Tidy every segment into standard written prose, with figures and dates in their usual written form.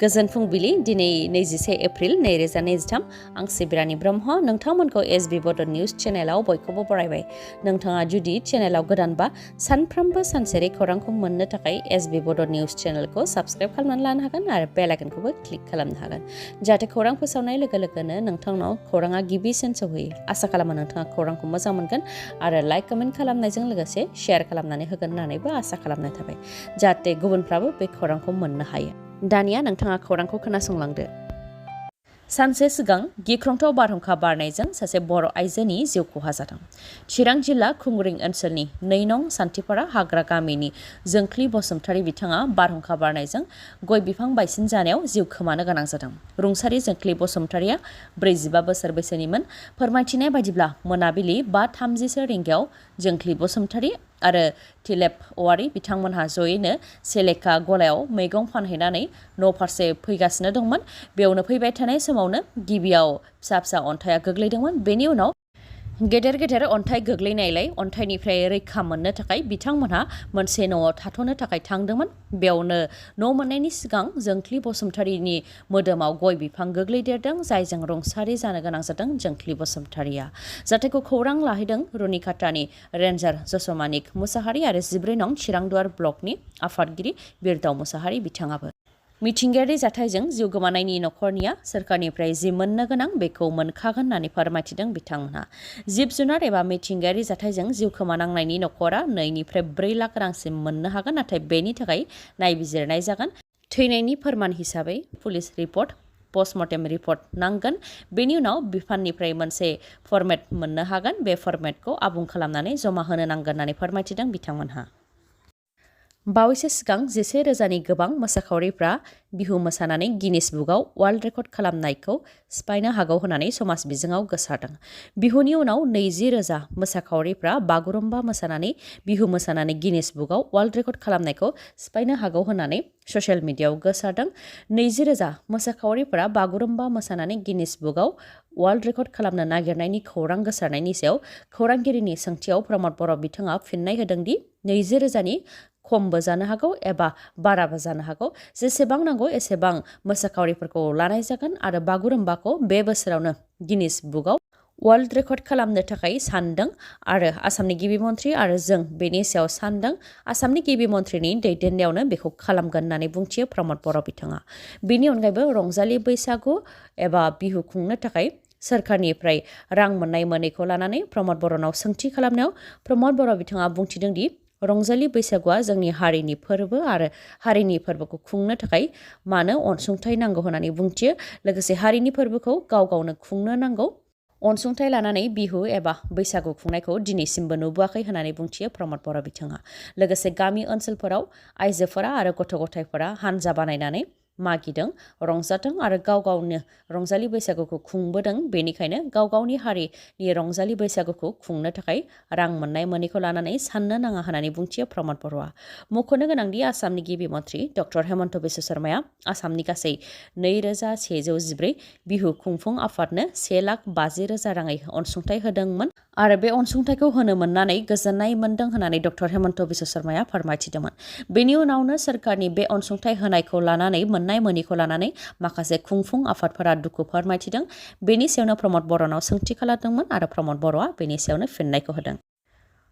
गोजोन फुंबिलि दिनै 21 एप्रिल 2023 आं सिबिरानि ब्रह्म नोंथांमोनखौ SBBodo News चेनेलाव बयखौबो बरायबाय। नोंथाङा जुदि चेनेलाव गोदानबा सानफ्रोमबो सानसेरि खौरांखौ मोननो थाखाय SBBodo News चेनेलखौ साबस्क्राइब खालामनानै लानो हागोन आरो बेल आइकनखौबो क्लिक खालामनो हागोन जाहाथे खौरां फोसावनाय लोगो लोगोनो नोंथांनाव खौराङा गिबिसिन सौहैयो। आसा खालामो नोंथाङा खौरांखौ मोजां मोनगोन आरो लाइक कमेन्ट खालामनायजों लोगोसे शेयार खालामनानै होगोन होननानैबो आसा खालामनाय थाबाय जाहाथे गुबुनफ्राबो बे खौरांखौ मोननो हायो। दानिया नोंथाङा खौरांखौ खोनासंलांदो। सानसे सिगां गिख्रंथाव बारहुंखा बारनायजों सासे बर' आइजोनि जिउ खहा जादों। चिरां जिल्ला खुंग्रिं ओनसोलनि 2 नं सान्थिपारा हाग्रा गामिनि जोंख्लि बसुमतारी बिथाङा बारहुंखा बारनायजों गय बिफां बायसिन जानायाव जिउ खोमानो गोनां जादों। रुंसारि जोंख्लि बसुमतारीया 45 बोसोर बैसोनिमोन। फोरमायथिनाय बायदिब्ला मोनाबिलि 5:30 रिंगायाव जोंख्लि बसुमतारी आरो थिलेब औवारी बिथांमोनहा जयैनो सेलेखा गलायाव मैगं फानहैनानै न' फारसे फैगासिनो दंमोन। बेयावनो फैबाय थानाय समावनो गिबियाव फिसा फिसा अन्थाइया गोग्लैदोंमोन। बेनि उनाव गेदेर गेदेर अन्थाइ गोग्लैनायलाय अन्थाइनिफ्राय रैखा मोननो थाखाय बिथांमोनहा मोनसे न'आव थाथ'नो थाखाय थांदोंमोन। बेयावनो न' मोननायनि सिगां जोंख्लि बसुमतारीनि मोदोमाव गय बिफां गोग्लैदेरदों जायजों रुंसारि जानो गोनां जादों जोंख्लि बसुमतारीया। जाथायखौ खौरां लाहैदों रुनिखातानि रेन्जार जसमानिक मुसाहारि आरो 14 नं चिरांदुवार ब्लकनि आफादगिरि बिरदाव मुसाहारि बिथाङाबो। मिथिंगायारि जाथायजों जिउ गोमानायनि नखरनिया सोरखारनिफ्राय जि मोननो गोनां बेखौ मोनखागोन होननानै फोरमायथिदों बिथांमोनहा। जिब जुनार एबा मिथिंगायारि जाथायजों जिउ खोमानांनायनि नखरा 2 निफ्राय 4 लाख रांसिम मोननो हागोन नाथाय बेनि थाखाय नायबिजिरनाय जागोन। थैनायनि फोरमान हिसाबै पुलिस रिपर्ट पस्टमर्टेम रिपर्ट नांगोन। बेनि उनाव बिफाननिफ्राय मोनसे फर्मेट मोननो हागोन। बे फर्मेटखौ आबुं खालामनानै जमा होनो नांगोन होननानै फोरमायथिदों बिथांमोनहा। बावैसो सिगां 11,000नि गोबां मोसाखावरिफ्रा बिहु मोसानानै गिनिस बुकआव वर्ल्ड रेकर्ड खालामनायखौ सिफायनो हागौ होननानै समाज बिजोङाव गोसारदों। बिहुनि उनाव 20,000 मोसाखावरिफ्रा बागुरुम्बा मोसानानै बिहु मोसानानै गिनिस बुकआव वर्ल्ड रेकर्ड खालामनायखौ सिफायनो हागौ होननानै ससियेल मिडियायाव गोसारदों। 20,000 मोसाखावरिफोरा बागुरुम्बा मोसानानै गिनिस बुकआव वर्ल्ड रेकर्ड खालामनो नागिरनायनि खौरां गोसारनायनि सायाव खौरांगिरिनि सोंथियाव प्रमद बर' बिथाङा फिननाय होदों दि 20,000नि खमबो जानो हागौ एबा बाराबो जानो हागौ। जेसेबां नांगौ एसेबां मोसाखावरिफोरखौ लानाय जागोन आरो बागुरुम्बाखौ बे बोसोरावनो गिनिस बुकआव वर्ल्ड रेकर्ड खालामनो थाखाय सानदों आरो आसामनि गिबि मन्थ्रि आरो जों बेनि सायाव सानदों। आसामनि गिबि मन्थ्रिनि दैदेननायावनो बेखौ खालामगोन होननानै बुंथियो प्रमद बर' बिथाङा। बेनि अनगायैबो रंजालि बैसागु एबा बिहु खुंनो थाखाय सोरखारनिफ्राय रां मोननाय मोनैखौ लानानै प्रमद बर'नाव सोंथि खालामनायाव प्रमद बर' बिथाङा बुंथिदों दि रंजालि बैसागुआ जोंनि हारिनि फोरबो आरो हारिनि फोरबोखौ खुंनो थाखाय मानो अनसुंथाइ नांगौ होननानै बुंथियो। लोगोसे हारिनि फोरबोखौ गाव गावनो खुंनो नांगौ। अनसुंथाइ लानानै बिहु एबा बैसागु खुंनायखौ दिनैसिमबो नुबोआखै होननानै बुंथियो प्रमद बर' बिथाङा। लोगोसे गामि ओनसोलफोराव आइजोफोरा आरो गथ' गथायफोरा हानजा बानायनानै मागिदों रंजादों आरो गाव गावनो रंजालि बैसागुखौ खुंबोदों। बेनिखायनो गाव गावनि हारिनि रंजालि बैसागुखौ खुंनो थाखाय रां मोननाय मोनैखौ लानानै साननो नाङा होननानै बुंथियो प्रमद बर'आ। मख'नो गोनांदि आसामनि गिबि मन्थ्रि डक्टर हेमन्त बिश्व शर्माया आसामनि गासै 2,114 बिहु खुंफुं आफादनो 1,50,000 राङै अनसुंथाइ होदोंमोन आरो बे अनसुंथाइखौ होनो मोननानै गोजोननाय मोनदों होननानै डक्टर हेमन्त बिश्व शर्माया फोरमायथिदोंमोन। बेनि उनावनो सोरखारनि बे अनसुंथाइ होनायखौ लानानै मोननाय मोनैखौ लानानै माखासे खुंफुं आफादफोरा दुखु फोरमायथिदों। बेनि सायावनो प्रमद बर'नाव सोंथि खालामदोंमोन आरो प्रमद बर'आ बेनि सायावनो फिननायखौ होदों।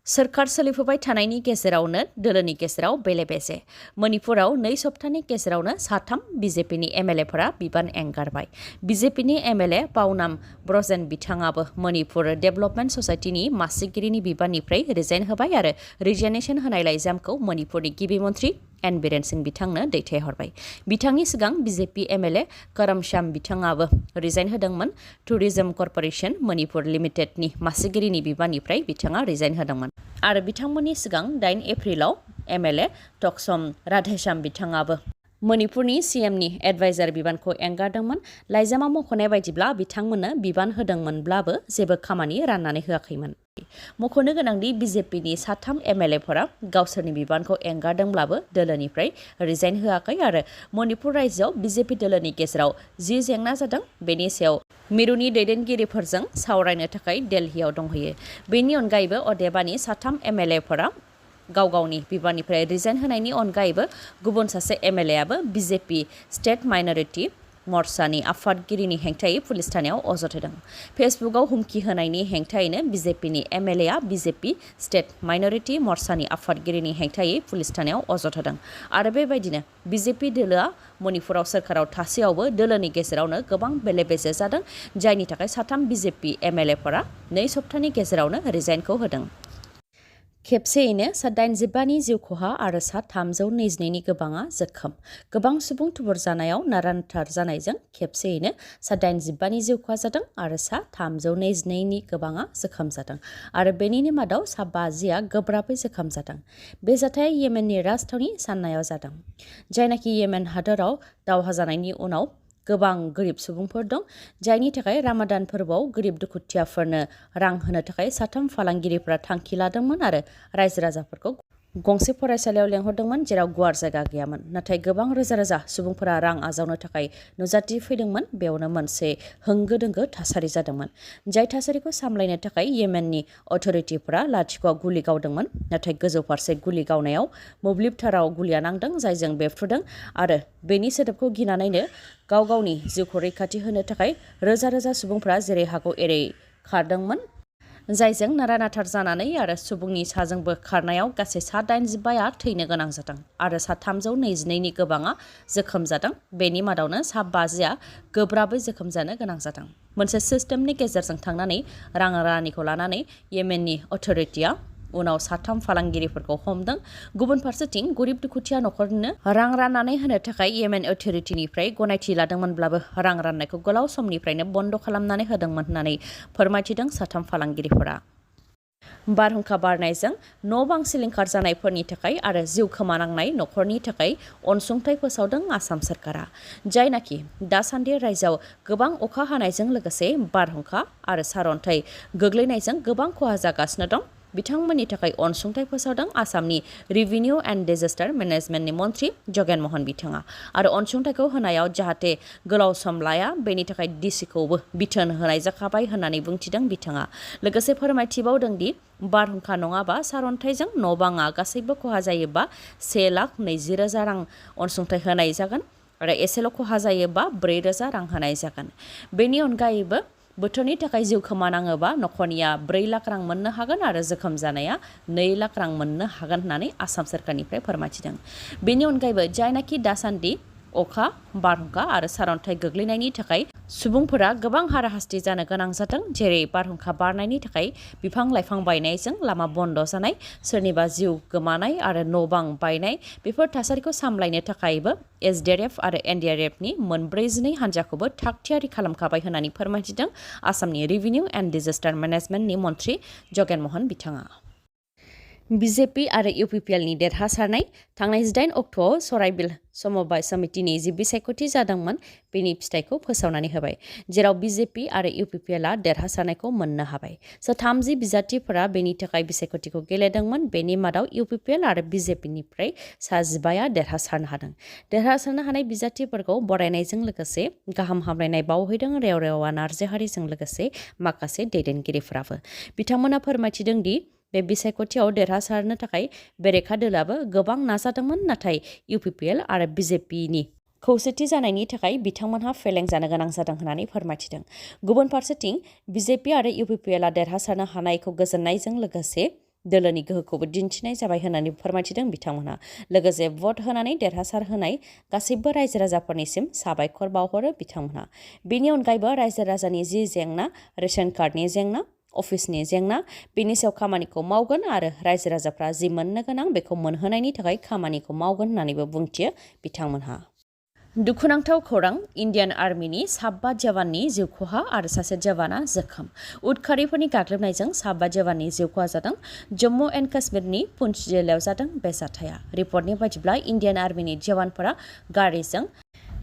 सोरखार सोलिफुबाय थानायनि गेजेरावनो दोलोनि गेजेराव बेले बेजे। मणिपुराव 2 सप्तानि गेजेरावनो 3 बिजेपिनि एमएलएफोरा बिबान एंगारबाय। बिजेपिनि एमएलए पाउनाम ब्रजेन बिथाङाबो मणिपुर डेभेलपमेन्ट ससाइटिनि मासिगिरिनि बिबाननिफ्राय रिजाइन होबाय आरो रिजाइनेसन होनाय लाइजामखौ मणिपुरनि गिबि मन्थ्रि एन बिरेन सिंह बिथांनो दैथायहरबाय। बिथांनि सिगां बिजेपि एमएलए करमश्याम बिथाङाबो रिजाइन होदोंमोन। टुरिजम कर्परेसन मणिपुर लिमिटेडनि मासिगिरिनि बिबाननिफ्राय बिथाङा रिजाइन होदोंमोन आरो बिथांमोननि सिगां 8 एप्रिलाव एमएलए टक्सम राधेश्याम बिथाङाबो मणिपुरनि सीएमनि एडभाइजार बिबानखौ एंगारदोंमोन। लाइजामा मख'नाय बायदिब्ला बिथांमोननो बिबान होदोंमोनब्लाबो जेबो खामानि राननानै होआखैमोन। मख'नो गोनांदि बिजेपिनि 3 एमएलएफोरा गावसोरनि बिबानखौ एंगारदोंब्लाबो दोलोनिफ्राय रिजाइन होआखै आरो मणिपुर रायजोआव बिजेपि दोलोनि गेजेराव जि जेंना जादों बेनि सायाव मिरुनि दैदेनगिरिफोरजों सावरायनो थाखाय दिल्लीयाव दंहैयो। बेनि अनगायैबो अदेबानि 3 एमएलएफोरा गाव गावनि बिबाननिफ्राय रिजाइन होनायनि अनगायैबो गुबुन सासे एमएलएआबो बिजेपि स्टेट माइनरिटि मर्चानि आफादगिरिनि हेंथायै पुलिस थानायाव अजद होदों। फेसबुकआव हुमखि होनायनि हेंथायैनो बिजेपिनि एमएलएआ बिजेपि स्टेट माइनरिटि मर्चानि आफादगिरिनि हेंथायै पुलिस थानायाव अजद होदों। आरो बेबायदिनो बिजेपि दोलोआ मणिपुराव सोरखाराव थासेयावबो दोलोनि गेजेरावनो गोबां बेले-बेजे जादों, जायनि थाखाय साथाम बिजेपि एमएलएफोरा 2 सप्तानि गेजेरावनो रिजाइनखौ होदों। खेबसेयैनो सा 85नि जिउ खहा आरो सा 322नि गोबाङा जोखोम। गोबां सुबुं थुबुर जानायाव नारानाथा जानायजों खेबसेयैनो सा 85नि जिउ खहा जादों आरो सा 322नि गोबाङा जोखोम जादों आरो बेनिनो मादाव सा 50आ गोब्राबै जोखोम जादों। बे जाथाया येमेननि राजथावनि सान्नायाव जादों, जायनाखि येमेन हादराव दावहा जानायनि उनाव गोबां गोरिब सुबुंफोर दं, जायनि थाखाय रामादान फोरबोआव गोरिब दुखुथियाफोरनो रां होनो थाखाय साथाम फालांगिरिफोरा थांखि लादोंमोन आरो रायजो राजाफोरखौ गंसे फरायसालियाव लेंहरदोंमोन जेराव गुवार जायगा गैयामोन। नाथाय गोबां रोजा रोजा सुबुंफोरा रां आजावनो थाखाय नुजाथिफैदोंमोन। बेयावनो मोनसे होंगो-दोंगो थासारि जादोंमोन, जाय थासारिखौ सामलायनो थाखाय येमेननि अथ'रिटिफोरा लाथिख'आव गुलि गावदोंमोन। नाथाय गोजौ फारसे गुलि गावनायाव मोब्लिब थाराव गुलिया नांदों, जायजों बेफ्रुदों आरो बेनि सोदोबखौ गिनानैनो गाव गावनि जिउखौ रैखाथि होनो थाखाय रोजा रोजा सुबुंफोरा जेरै हागौ एरै खारदोंमोन, जायजों नारानाथा जानानै आरो सुबुंनि साजोंबो खारनायाव गासै सा 85आ थैनो गोनां जादों आरो सा 322नि गोबाङा जोखोम जादों। बेनि मादावनो सा 50आ गोब्राबै जोखोम जानो गोनां जादों। मोनसे सिस्टेमनि गेजेरजों थांनानै रां रानिखौ लानानै येमेननि अथ'रिटिया उनाव साथाम फालांगिरिफोरखौ हमदों। गुबुन फारसेथिं गरिब दुखुथिया नखरनो रां राननानै होनो थाखाय येमेन अथ'रिटिनिफ्राय गनायथि लादोंमोनब्लाबो रां राननायखौ गोलाव समनिफ्रायनो बन्द खालामनानै होदोंमोन होननानै फोरमायथिदों साथाम फालांगिरिफोरा। बारहुंखा बारनायजों न'-बां सिलिंखार जानायफोरनि थाखाय आरो जिउ खोमानांनाय नखरनि थाखाय अनसुंथाइ फोसावदों आसाम सोरखारा, जायनाखि दासान्दि रायजोआव गोबां अखा हानायजों लोगोसे बारहुंखा आरो सारअन्थाइ गोग्लैनायजों गोबां खहा जागासिनो दं। बिथांमोननि थाखाय अनसुंथाइ फोसावदों आसामनि रिभिनिउ एन्ड डिजास्टार मेनेजमेन्टनि मन्थ्रि जगेन महन बिथाङा। आरो अनसुंथाइखौ होनायाव जाहाथे गोलाव सम लाया, बेनि थाखाय डिसिखौबो बिथोन होनाय जाखाबाय होननानै बुंथिदों बिथाङा। लोगोसे फोरमायथिबावदों दि बारहुंखा नङाबा सारअन्थाइजों न'-बाङा गासैबो खहा जायोबा 1,20,000 रां अनसुंथाइ होनाय जागोन आरो एसेल' खहा जायोबा 4,000 रां होनाय जागोन। बेनि अनगायैबो बोथोरनि थाखाय जिउ खोमानाङोबा नखरनिया 4 लाख रां मोननो हागोन आरो जोखोम जानाया 2 लाख रां मोननो हागोन होननानै आसाम सोरखारनिफ्राय फोरमायथिदों। बेनि अनगायैबो जायनाखि दासान्दि अखा, बारहुंखा आरो सारअन्थाइ गोग्लैनायनि थाखाय सुबुंफोरा गोबां हाराहास्ति जानो गोनां जादों, जेरै बारहुंखा बारनायनि थाखाय बिफां-लाइफां बायनायजों लामा बन्द जानाय, सोरनिबा जिउ गोमानाय आरो न'-बां बायनाय। बेफोर थासारिखौ सामलायनो थाखायबो SDRF आरो NDRFनि 42 हान्जाखौबो थाग-थियारि खालामखाबाय होननानै फोरमायथिदों आसामनि रिभिनिउ एन्ड डिजास्टार मेनेजमेन्टनि मन्थ्रि जगेन महन बिथाङा। बिजेपि आरो इउपिपिएलनि देरहासारनाय। थांनाय 8 अक्ट'आव सराइबिल समबाय समितिनि जि बिसायख'थि जादोंमोन, बेनि फिथाइखौ फोसावनानै होबाय, जेराव बिजेपि आरो इउपिपिएलआ देरहासारनायखौ मोननो हाबाय। 30 बिजाथिफोरा बेनि थाखाय बिसायख'थिखौ गेलेदोंमोन। बेनि मादाव इउपिपिएल आरो बिजेपिनिफ्राय 15आ देरहासारनो हादों। देरहासारनो हानाय बिजाथिफोरखौ बरायनायजों लोगोसे गाहाम हामलायनाय बावहैदों रेवरेवा नार्जारिजों लोगोसे माखासे दैदेनगिरिफोराबो। बिथांमोना फोरमायथिदों दि बे बिसायख'थियाव देरहासारनो थाखाय बेरेखा दोलोआबो गोबां नाजादोंमोन, नाथाय इउपिपिएल आरो बिजेपिनि खौसेथि जानायनि थाखाय बिथांमोनहा फेलें जानो गोनां जादों होननानै फोरमायथिदों। गुबुन फारसेथिं बिजेपि आरो इउपिपिएलआ देरहासारनो हानायखौ गोजोननायजों लोगोसे दोलोनि गोहोखौबो दिन्थिनाय जाबाय होननानै फोरमायथिदों बिथांमोनहा। लोगोसे भट होनानै देरहासार होनाय गासैबो रायजो राजाफोरनिसिम साबायखर बावहरो बिथांमोनहा। बेनि अनगायैबो रायजो राजानि जि जेंना, रेशन कार्डनि जेंना, अफिसनि जेंना, बेनि सायाव खामानिखौ मावगोन आरो रायजो राजाफ्रा जि मोननो गोनां बेखौ मोनहोनायनि थाखाय खामानिखौ मावगोन होननानैबो बुंथियो बिथांमोनहा। दुखुनांथाव खौरां, इन्डियान आर्मिनि 15 जवाननि जिउ खहा आरो सासे जवाना जोखोम। उदखारिफोरनि गाग्लोबनायजों 15 जवाननि जिउ खहा जादों। जम्मु एन्ड काश्मीरनि पुन्छ जिल्लायाव जादों बे जाथाया। रिपर्टनि बायदिब्ला इन्डियान आर्मिनि जवानफोरा गारिजों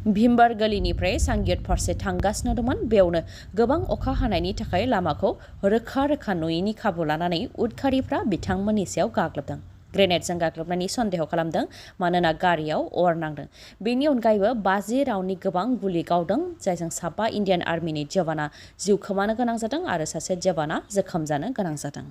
भिमबार गलिनिफ्राय सांगियत फारसे थांगासिनो दंमोन। बेयावनो गोबां अखा हानायनि थाखाय लामाखौ रोखा रोखा नुयैनि खाबु लानानै उदखारिफ्रा बिथांमोननि सायाव गाग्लोबदों। ग्रेनेडजों गाग्लोबनायनि सन्देह खालामदों, मानोना गारियाव अर नांदों। बेनि अनगायैबो 50 राउन्डनि गोबां गुलि गावदों, जायजों 15 इन्डियान आर्मिनि जवाना जिउ खोमानो गोनां जादों आरो सासे जवाना जोखोम जानो गोनां जादों।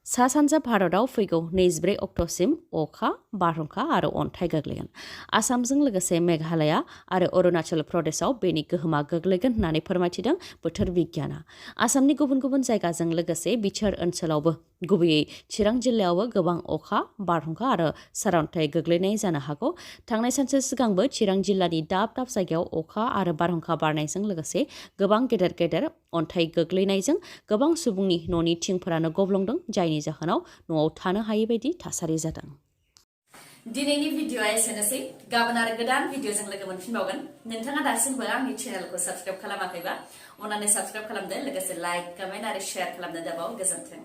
सा सानजा भारताव फैगौ 24 अक्ट'सिम अखा बारहुंखा आरो अन्थाइ गोग्लैगोन। आसामजों लोगोसे मेघालया आरो अरुणाचल प्रदेशआव बेनि गोहोमा गोग्लैगोन होननानै फोरमायथिदों बोथोर बिगियाना। आसामनि गुबुन गुबुन जायगाजों लोगोसे बिथोर ओनसोलावबो गुबैयै चिरां जिल्लायावबो गोबां अखा बारहुंखा आरो सारअन्थाइ गोग्लैनाय जानो हागौ। थांनाय सानसे सिगांबो चिरां जिल्लानि दाब दाब जायगायाव अखा आरो बारहुंखा बारनायजों लोगोसे गोबां गेदेर गेदेर अन्थाइ गोग्लैनायजों गोबां सुबुंनि न'नि थिंफोरानो गब्लंदों, जायनि जाहोनाव न'आव थानो हायै बायदि थासारि जादों। दिनैनि भिडिअ'आ एसेनोसै। गाबोन आरो गोदान भिडिअ'जों लोगो मोनफिनबावगोन। नोंथाङा दासिमबो आंनि चेनेलखौ साबस्क्राइब खालामाखैबा अन्नानै साबस्क्राइब खालामदो, लोगोसे लाइक, कमेन्ट आरो शेयार खालामनो दाबाव। गोजोन्थों।